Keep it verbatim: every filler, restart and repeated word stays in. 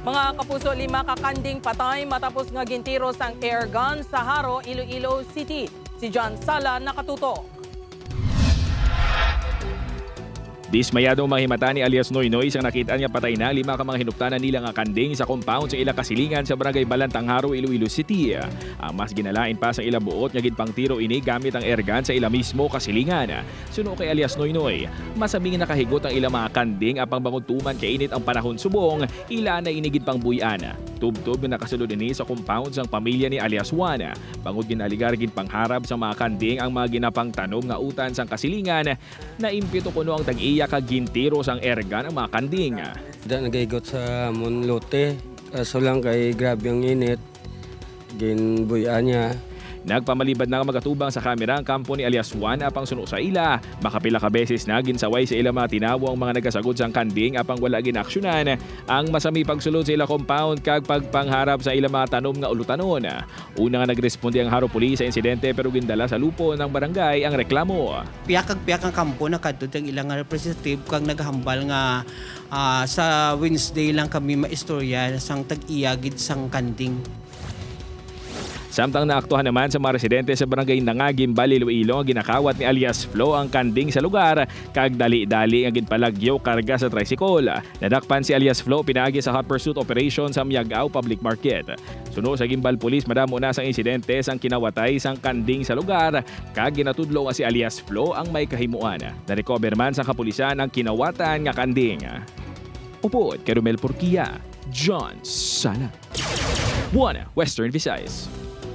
Mga kapuso, lima ka kanding patay matapos nga gintiro sang airgun sa Jaro, Iloilo City. Si John Sala nakatutok. Dismayado ang mga himata ni alias Noynoy sang nakit-an nga patay na lima ka mga hinuptanan nila nga kanding sa compound sa ila kasilingan sa Barangay Balantang, Jaro, Iloilo City. Ang mas ginalain pa sang ila buot nga ginpangtiro ini gamit ang airgun sa ila mismo kasilingan. Suno kay alias Noynoy, masami nga nakahigot ang ila mga kanding apang bangod tuman kainit ang panahon subong, ila na ini ginpangbuy-an. Tubtob nga nakasulod ini sa compound sang pamilya ni alias Juan. Bangod ginaligar ginpangharab sa mga kanding ang mga ginapangtanom nga utan sang kasilingan, naimpito kuno ang tag-iya kag gintiro sang airgun ang mga kanding. Da nagaigot sa amon lote. Kaso lang kay grabe ang init, ginbuy-an niya. Nagpamalibad na nga magatubang sa kamera ang kampo ni alias Juan apang suno sa ila, makapila ka beses na ginsaway sa ila mga tinawo ang mga nagasagod sang kanding apang wala ginaksyonan ang masami pagsulod sa ila compound kag pagpangharab sa ila mga tanom nga ulutanon. Una nga nagresponde ang Jaro Police sa insidente pero gindala sa lupon ng barangay ang reklamo. Piyakag-piyak ang kampo nakadto ang ilang representative kag naghambal nga ah, sa Wednesday lang kami maistorya sang tag-iya gid sang kanding. Samtang naaktuhan naman sa mga residente sa barangay Nangagim, Bali, Iloilo ang ginakawat ni alias Flo ang kanding sa lugar kag dali-dali nga ginpalagyo karga sa tricycle. Nadakpan si alias Flo pinaagi sa hot pursuit operation sa Miag-ao Public Market. Suno sa Guimbal Police, madamo na sang insidente sang kinawatay sang kanding sa lugar kag ginatudlo nga si alias Flo ang may kahimuan. Na-recover man sa kapulisan ang kinawatan nga kanding. Upod kay Romel Porquia, John Sala. One Western Visayas.